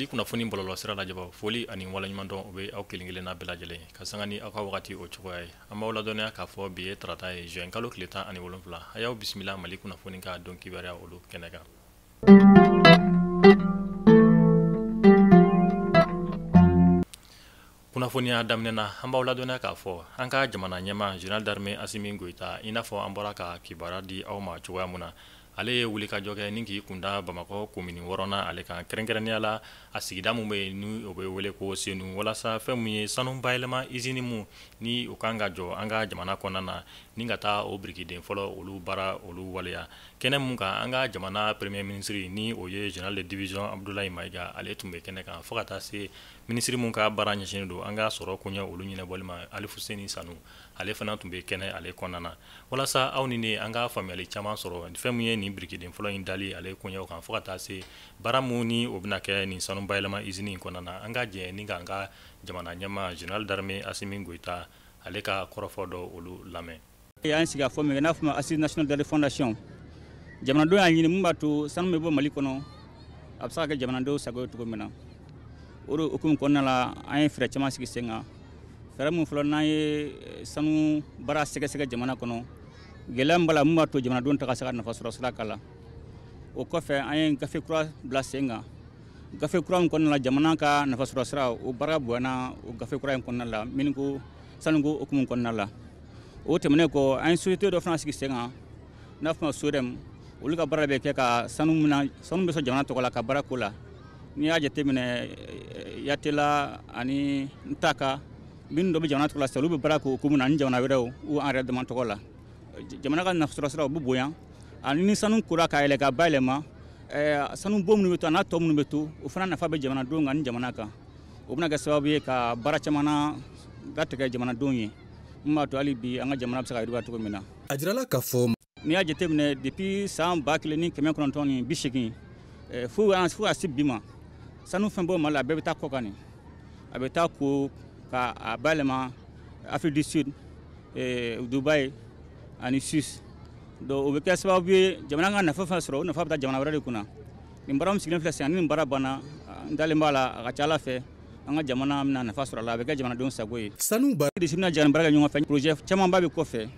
Mali kunnafoni bɔlɔlɔ sira lajɛbaw, foli ani waleɲumandɔn o bɛ aw kelen kelenna bɛɛ lajɛlen ka sanga ni aw ka wagati o cogoya ye. An b'aw ladɔnniya k'a fɔ bi ye tarata ye, juin kalo tile 17. A y'aw bisimila Mali kunnafoni ka don kibaruya olu kɛnɛ kan. Kunnafoniya daminɛ na, an b'aw ladɔnniya k'a fɔ an ka jamana ɲɛmaa général d'armée Assimi Goïta, i n'a fɔ an bɔra ka kibaruya di aw ma cogoya mun na, ale ye wulikajɔ kɛ ni k'i kunda Bamakɔ komini wɔɔrɔnan ale kan, kɛrɛnkɛrɛnnenya la a sigida mun bɛ yen ni o bɛ wele ko Senu, walasa fɛn mun ye sanu bayɛlɛma usine mun ni o kan ka jɔ an ka jamana kɔnɔna na, ni ka taa o birikiden fɔlɔ olu baara olu waleya. Kɛnɛ mun kan, an ka jamana premier ministre ni o ye général de division Abdoulaye Maïga, ale tun bɛ kɛnɛ kan, fo ka taa se minisiri mun ka baara ɲɛsinnen don an ka sɔrɔ koɲɛ olu ɲɛnabɔli ma, Alifuseni Sanu, ale fana tun bɛ kɛnɛ ale kɔnɔna na, walasa aw ni ne an ka faamuyali caman sɔrɔ fɛn mun ye nin birikiden fɔlɔ in dali ale koɲɛw kan, fo ka taa se baara mun ni o bɛna kɛ nin sanu bayɛlɛma usine in kɔnɔna na. An ka jɛ ni k'an ka jamana ɲɛmaa général d'armée Assimi Goïta ale ka kɔrɔfɔ dɔ olu lamɛn. An sigi a fɔ min kɛ n'a fɔ ma Assise nationale de la refondation, jamanadenw y'a ɲini mun b'a to sanu bɛ bɔ Mali kɔnɔ, a bɛ se ka kɛ jamanadenw sago ye cogo min na. O de hukumu kɔnɔna la, an ye fɛɛrɛ caman sigi sen kan. Fɛɛrɛ mun fɔlɔ, n'an ye sanu baara sɛgɛsɛgɛ jamana kɔnɔ, gɛlɛya min b'a la mun b'a to jamanadenw ta ka se ka nafa sɔrɔ sira k'a la. O kɔfɛ, an ye gafe kura bila sen kan. Gafe kura min kɔnɔna la, jamana ka nafa sɔrɔ sira o baara bonyana o gafe kura in kɔnɔna la, miniko sanuko hukumu kɔnɔna la. O tɛmɛnen kɔ, an ye société dɔ fana sigi sen kan n'a fɔ ma SOREM. Olu ka baara bɛ kɛ ka sanu mina, sanu bɛ sɔrɔ jamana tɔgɔ la ka baara ko la. N'i y'a jateminɛ, Yatela ani Ntaka minnu dɔ bɛ jamana tɔgɔ la sisan, olu bɛ baara kɛ o hukumu na ani jamana wɛrɛw ou an yɛrɛ dama tɔgɔ la. Jamana ka nafasɔrɔ siraw bɛ bonya, ani ni sanu kora ka yɛlɛ ka bayɛlɛma, sanu bon minnu bɛ to a n'a tɔ minnu bɛ to, o fana nafa bɛ jamanadenw kan ni jamana kan. O bɛna kɛ sababu ye ka baara caman na latigɛ jamanadenw ye, mun b'a to hali bi an ka jamana bɛ se ka yiriwa cogo min na. A jirala k'a fɔ n'i y'a jateminɛ depuis san 1980 fo ka se bi ma, sanu fɛn bɔ Mali la, a bɛɛ bɛ taa kɔ kan de. A bɛ taa ko ka a bayɛlɛma Afrique du Sud, Dubaï ani Suisse. Donc o bɛ kɛ sababu ye jamana ka nafa fɛn sɔrɔ, o nafa bɛ taa jamana wɛrɛ de kunna. Nin baara min sigilen filɛ sisan, ni nin baara banna, n dalen b'a la, a ka ca Ala fɛ an ka jamana bɛna nafa sɔrɔ a la, a bɛ kɛ jamanadenw sago ye. Sanu ba Russie bɛna jɛ baara kɛ ɲɔgɔn fɛ, projet camanba bɛ kɔfɛ,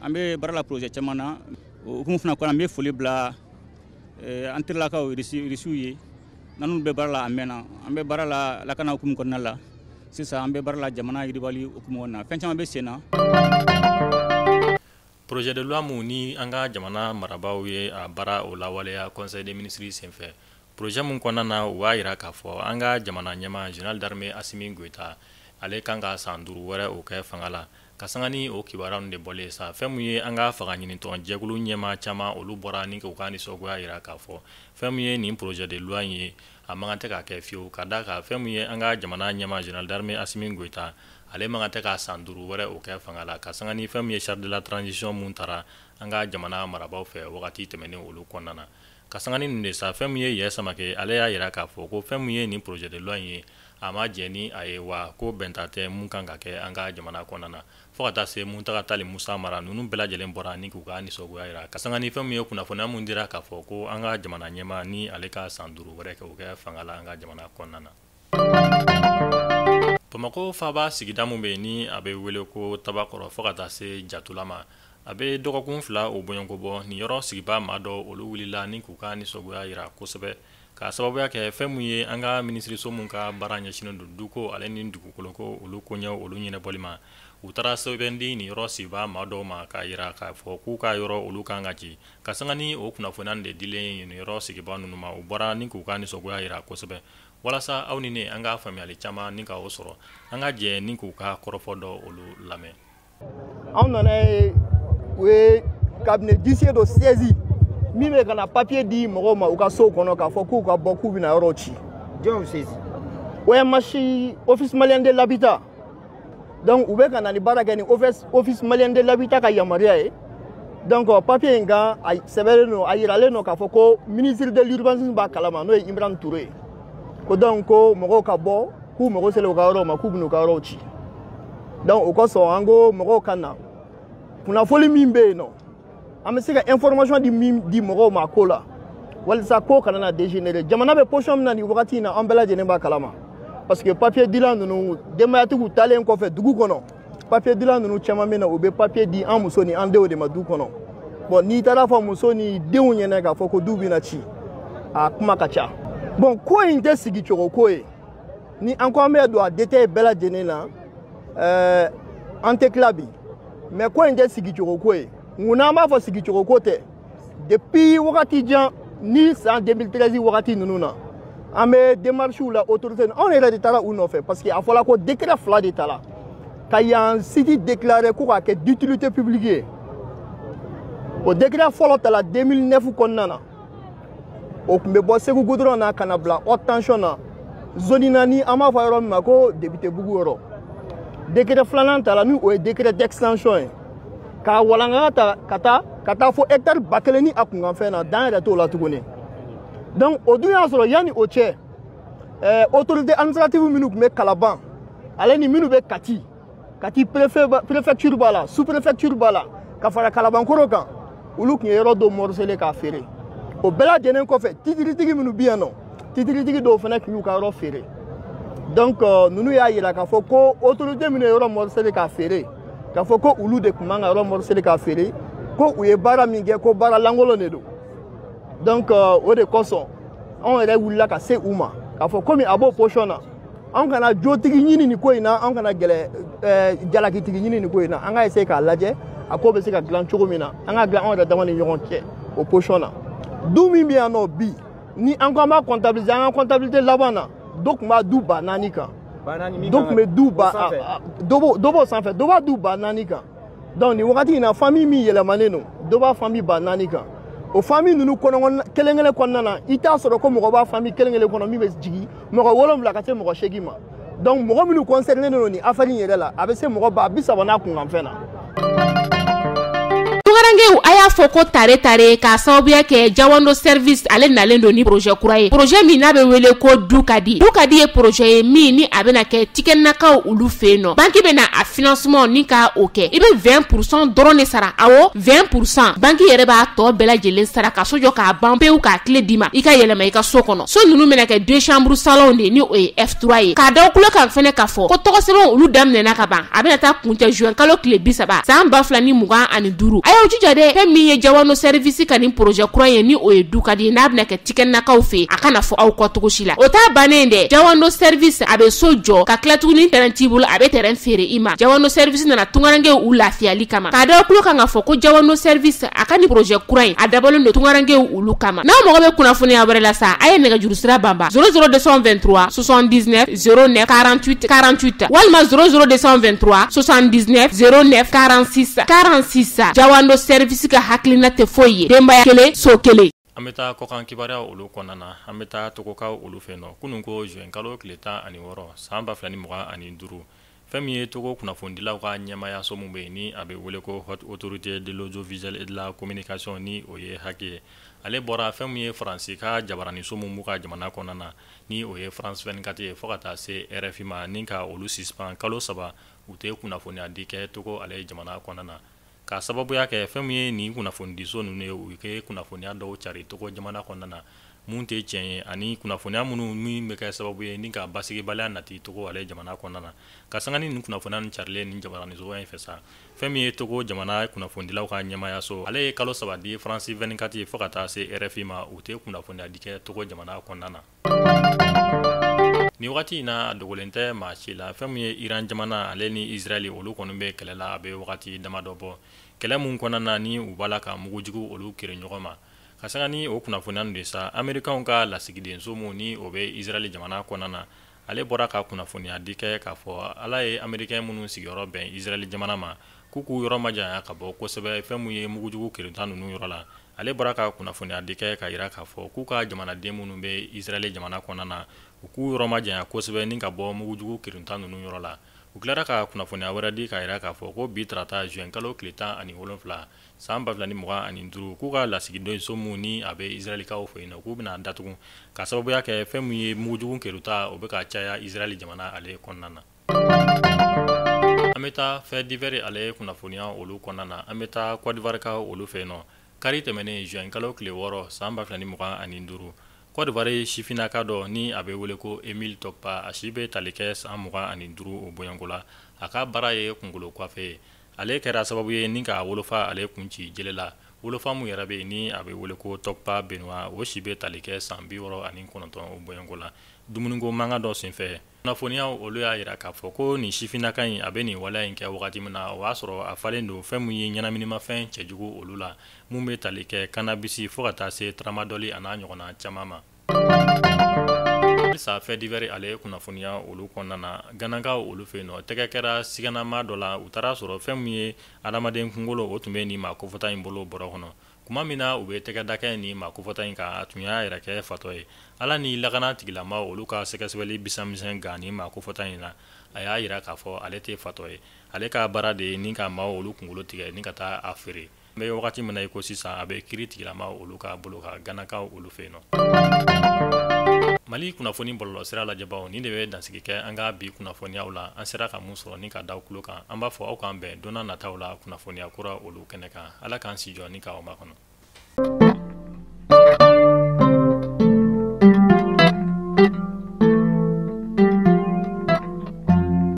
an bɛ baara la projet caman na. O hukumu fana kɔnɔ, an bɛ foli bila an terilakaw Russiw ye, n'an bɛ baara la a mɛnna. An bɛ baara la lakana hukumu kɔnɔna la, sisan an bɛ baara la jamana yiriwali hukumu kɔnɔna na, fɛn caman bɛ sen na. Projet de loi mun ni an ka jamana marabaaw ye a baara o lawaleya conseil des ministres senfɛ, projet mun kɔnɔna na u b'a yira k'a fɔ an ka jamana ɲɛmaa général d'armée Assimi Goïta ale kan ka san 5 wɛrɛ o kɛ fanga la. Ka sanga ni o kibaruya ninnu de bɔlen sa, fɛn mun ye an ka fanga ɲinitɔn jɛkulu ɲɛmaa caman olu bɔra ni k'u ka nisɔngoya yira k'a fɔ fɛn mun ye nin projet de loi in ye, a man kan tɛ ka kɛ fiyewu, ka d'a kan fɛn mun ye an ka jamana ɲɛmaa général d'armée Assimi Goïta ale man kan tɛ ka san 5 wɛrɛ o kɛ fanga la, ka sanga ni fɛn mun ye charte de la transition mun taara an ka jamana marabaaw fɛ wagati tɛmɛnen olu kɔnɔna na. Ka sanga ni nin de sa, fɛn mun ye Yɛ Samake, ale y'a yira k'a fɔ ko fɛn mun ye nin projet de loi in ye, a ma jɛn ni a ye, wa ko bɛnta tɛ mun kan ka kɛ an ka jamana kɔnɔna na. Fo ka taa se Muntaga Tali Musa Mara ninnu bɛɛ lajɛlen bɔra ni k'u ka nisɔngoya yira, ka sanga ni fɛn mun ye kunnafoniya mun dira k'a fɔ ko an ka jamana ɲɛmaa ni ale ka san 5 wɛrɛ kɛ o kɛ fanga la an ka jamana kɔnɔna na. Bamakɔ faaba sigida mun bɛ yen ni a bɛ wele ko Tabakɔrɔ, fo ka taa se Jatula ma, a bɛ dɔgɔkun 2 o bɔɲɔgɔnko bɔ, nin yɔrɔ sigibaa maa dɔw olu wulila ni k'u ka nisɔngoya yira kosɛbɛ, k'a sababuya kɛ fɛn mun ye an ka minisiriso mun ka baara ɲɛsinnen don duko ale ni dugukoloko olu koɲɛw olu ɲɛnabɔli ma. U taara sɛbɛn di nin yɔrɔ sigibaa maa dɔw ma k'a yira k'a fɔ k'u ka yɔrɔ olu kan ka ci. Ka sanga ni o kunnafoniya de dilen nin yɔrɔ sigibaa ninnu ma, u bɔra ni k'u ka nisɔngoya yira kosɛbɛ, walasa aw ni ne an ka faamuyali caman ni ka o sɔrɔ. An ka jɛ ni k'u ka kɔrɔfɔ dɔ olu lamɛn. Anw nana ye u ye cabinet d'huissier dɔ saisi min bɛ ka na papier di mɔgɔw ma u ka sow kɔnɔ k'a fɔ k'u ka bɔ k'u bɛna yɔrɔ ci. Jɔn saisi? OMH, Office malien de l'habitat. Donc u bɛ ka na ni baara kɛ ni Office malien de l'habitat ka yamaruya ye. Donc papier in kan a sɛbɛnnen don, a yiralen don k'a fɔ ko ministre de l'urbanisme b'a kalama, n'o ye Imran Touré ye. Ko donc ko mɔgɔw ka bɔ k'u mago selen u ka yɔrɔw ma, k'u bɛn'u ka yɔrɔw ci. Donc o kosɔn an ko mɔgɔw ka na kunnafoni min bɛ yen nɔ, an bɛ se ka information di min di mɔgɔw ma ko la. Walisa ko kana na dégénérer. Jamana bɛ position min na nin wagati in na, an bɛɛ lajɛlen b'a kalama. Parce que papier dilan ninnu, denbayatigiw taalen kɔfɛ dugu kɔnɔ, papier dilan ninnu caman bɛ na, u bɛ papier di an muso ni an denw de ma du kɔnɔ. Bon, n'i taara fɔ muso ni denw ɲɛna k'a fɔ ko du bɛna ci, a kuma ka ca. Bon, ko in tɛ sigicogo ko ye. Ni an ko an bɛ don a détail bɛɛ lajɛlen na, an tɛ tila bi. Mais ko in tɛ sigicogo ko ye. Mun n'an b'a fɔ sigicogo ko tɛ? Depuis wagati jan ni san 2013 wagati ninnu na, an bɛ démarches la autorité, anw yɛrɛ de taara u nɔfɛ, parce que a fɔla ko décret fila de tala ka yan site déclaré ko k'a kɛ d'utilité publique ye. O décret fɔlɔ tala 2009 kɔnɔna na, o tun bɛ bɔ Segu goudron na ka na bila haute tension na, zone na ni an b'a fɔ yɔrɔ min ma ko député bugu yɔrɔ. Décret filanan tala, ni o ye décret d'extension ye, k'a walanga ta ka taa fo hectare 1000 ni a kunkanfɛn na, dan yɛrɛ t'o la tuguni. Donc o dun y'a sɔrɔ yanni o cɛ, autorité administrative minnu tun bɛ Kalaban, ale ni minnu bɛ Kati, Kati préfet, préfecture b'a la, sous préfecture b'a la, ka fara Kalabankɔrɔ kan, olu tun ye yɔrɔ dɔw morcelé k'a feere. O bɛɛ lajɛlen kɔfɛ, titiritigi minnu bɛ yan nɔ, titiritigi dɔw fana tun y'u ka yɔrɔ feere. Donc ninnu y'a yira k'a fɔ ko autorité minnu ye yɔrɔ morcelé k'a feere, k'a fɔ ko olu de tun man ka yɔrɔ morcelé k'a feere, ko u ye baara min kɛ, ko baara lankolon de don. Donc o de kosɔn anw yɛrɛ wulila ka se u ma k'a fɔ komi a b'o position na, anw kana jotigi ɲini nin ko in na, anw kana gɛlɛ jalakitigi ɲini nin ko in na. An ka essayer k'a lajɛ a ko bɛ se ka dilan cogo min na, an ka dilan anw yɛrɛ dama ni ɲɔgɔn cɛ o position na. Du min bɛ yan nɔ bi, ni an ko an b'a comptabiliser, an ka comptabilité laban na, dɔ tun b'a du 4000 kan, dɔ tun bɛ du ba, dɔ b'o sanfɛ, dɔ b'a du 4000 kan. Donc nin wagati in na, famille min yɛlɛmanen don, dɔ b'a famille 4000 kan. O famille ninnu kɔnɔ kelen kelen kɔnɔna na, i t'a sɔrɔ ko mɔgɔ b'a famille kelen kelen kɔnɔ min bɛ jigin mɔgɔ 7 ka se mɔgɔ 8 ma. Donc mɔgɔ minnu concerné don nin affaire in yɛrɛ la, a bɛ se mɔgɔ 30 000 n'a kunkanfɛn na. Tungarankew, a y'a fɔ ko tare tare k'a sababuya kɛ Jawando Service ale nalen don ni projet kura ye, projet min n'a bɛ wele ko Du ka di. Du ka di ye projet ye min ni a bɛna kɛ Tikɛnakaw olu fɛ yen nɔ. Banque bɛna a financement ni ka o kɛ, i bɛ 20% dɔrɔn de sara. Awɔ, 20%, banque yɛrɛ b'a tɔ bɛɛ lajɛlen sara ka so jɔ k'a ban pewu, k'a tile d'i ma, i ka yɛlɛma i ka so kɔnɔ. So ninnu bɛna kɛ deux chambres salon de, ni o ye F3 ye. K'a da kulo kan fɛnɛ k'a fɔ ko tɔgɔ sɛbɛnw olu daminɛna ka ban, a bɛna taa kuncɛ juin kalo tile 30 san 2025. A y'aw jija dɛ, fɛn min ye Jawando Service ka nin projet kura ye, ni o ye Du ka di ye, n'a bɛna kɛ Tikɛnakaw fɛ, a kana fɔ aw kɔ cogo si la. O t'a bannen dɛ, Jawando Service a bɛ so jɔ ka tila tuguni, terrain t'i bolo, a bɛ terrain feere i ma. Jawando Service nana tungarankew u lafiyali kama. K'a da kulo kan k'a fɔ ko Jawando Service a ka nin projet kura in, a dabɔlen don tungarankew olu kama. N'aw mago bɛ kunnafoniya wɛrɛ la sa, a ye nɛgɛjuru sira banba 00 223 79 09 48 48 walima 00 223 79 09 46 46. Jawando Service ka hakilina tɛ foyi ye, denbaya kelen, so kelen. An bɛ taa kɔkan kibaruya olu kɔnɔna na. An bɛ taa Togokaw olu fɛ nɔ. Kunun ko juin kalo tile 16 san 2025, fɛn min ye Togo kunnafonidilaw ka ɲɛmayaso min bɛ yen ni a bɛ wele ko Haute Autorité de l'Audiovisuel et de la Communication, ni o ye HAC ye, ale bɔra fɛn min ye Faransi ka jabaraniso min b'u ka jamana kɔnɔna na, ni o ye France 24 ye, fo ka taa se RFI ma, ni ka olu suspend kalo 3, u tɛ kunnafoniya di kɛ Togo ale jamana kɔnɔna na, ka sababuya kɛ fɛn min ye nin kunnafonidiso ninnu ye, u kɛ kunnafoniya dɔw cari Togo jamana kɔnɔna na mun tɛ tiɲɛ ye, ani kunnafoniya minnu min bɛ kɛ sababu ye ni ka basigibaliya nati Togo ale jamana kɔnɔna na. Ka sanga ni nin kunnafoniya nin carilen nin jabaraniso in fɛ sa, fɛn min ye Togo jamana kunnafonidilaw ka ɲɛmayaso, ale ye kalo 3 di France 24 fo ka taa se RFI ma, u tɛ kunnafoniya di kɛ Togo jamana kɔnɔna na. Nin wagati in na, a dogolen tɛ maa si la, fɛn min ye Iran jamana ale ni Israël olu kɔni bɛ kɛlɛ la, a bɛ wagati damadɔ bɔ, kɛlɛ mun kɔnɔna na ni u b'a la ka mugujugu olu kere ɲɔgɔn ma. Ka sanga ni o kunnafoniya de sa, Amerikanw ka lasigidenso mun ni o bɛ Israël jamana kɔnɔna na, ale bɔra ka kunnafoniya di kɛ k'a fɔ ala ye Américain minnu sigiyɔrɔ bɛn Israël jamana ma, k'u k'u yɔrɔ majanya ka bɔ kosɛbɛ fɛn mun ye mugujugu kereta ninnu yɔrɔ la. Ale bɔra ka kunnafoniya di kɛ ka yira k'a fɔ k'u ka jamanaden minnu bɛ Israël jamana kɔnɔna na, u k'u yɔrɔ majanya kosɛbɛ ni ka bɔ mugujugu kereta ninnu yɔrɔ la. U tilara ka kunnafoniya wɛrɛ di ka yira k'a fɔ ko bi tarata juin kalo tile 17 san 2025, k'u ka lasigidenso mun ni a bɛ Israɛlikaw fɛ yen nɔ, k'u bɛna datugu ka sababuya kɛ fɛn min ye mugujugu keruta, o bɛ ka caya Israɛl jamana ale kɔnɔna na. An bɛ taa fait divers ale kunnafoniya olu kɔnɔna na. An bɛ taa Côte d'Ivoire ka olu fɛ yen nɔ. Kari tɛmɛnen juin kalo tile 6 san 2025, Côte d'Ivoire sifinnaka dɔ ni a bɛ wele ko Emile Tokpa, a si bɛ tali kɛ san 25 o bɔɲɔgɔnko la, a ka baara ye kunkolo coiffe ye. Ale kɛra sababu ye ni k'a wolofa ale kun ci jele la. Wolofa mun yɛrɛ bɛ yen ni a bɛ wele ko Tokpa Benoît, o si bɛ tali kɛ san 69 o bɔɲɔgɔnko la. Dumuniko mankan dɔ senfɛ, kunnafoniyaw olu y'a jira k'a fɔ ko nin sifinnaka in, a bɛ nin waleya in kɛ wagati min na, o y'a sɔrɔ a falen don fɛn min ye ɲɛnaminimafɛn cɛjugu olu la, mun bɛ tali kɛ cannabis fo ka taa se tramadol a n'a ɲɔgɔnna caman ma. Halisa fait divers ale kunnafoniya olu kɔnɔna na, Ganakaw olu fɛ yen nɔ, tɛgɛ kɛra siganama dɔ la. U taara sɔrɔ fɛn min ye adamaden kunkolo, o tun bɛ nin maa kofɔta in bolo bɔrɔ kɔnɔ. Tuma min na u bɛ tɛgɛ da kɛ nin maa kofɔta in kan, a tun y'a yɛrɛ kɛ fatɔ ye. Ala ni lakana tigilama olu ka sɛgɛsɛgɛli bisamisɛn gan nin maa kofɔta in na, a y'a jira k'a fɔ ale tɛ fatɔ ye, ale ka baara de ye ni ka maaw olu kunkolo tigɛ ni ka taa a feere. N bɛ wagati min na i ko sisan, a bɛ kiiri tigilama olu ka bolo kan Ganakaw olu fɛ yen nɔ. Mali kunnafoni bɔlɔlɔsira lajɛbaw, nin de bɛ dansigi kɛ an ka bi kunnafoniyaw la. An sera ka mun sɔrɔ ni ka da tulo kan, an b'a fɔ aw k'an bɛn don nataw la kunnafoniya kura olu kɛnɛ kan. Ala k'an si jɔ ni k'aw makɔnɔ.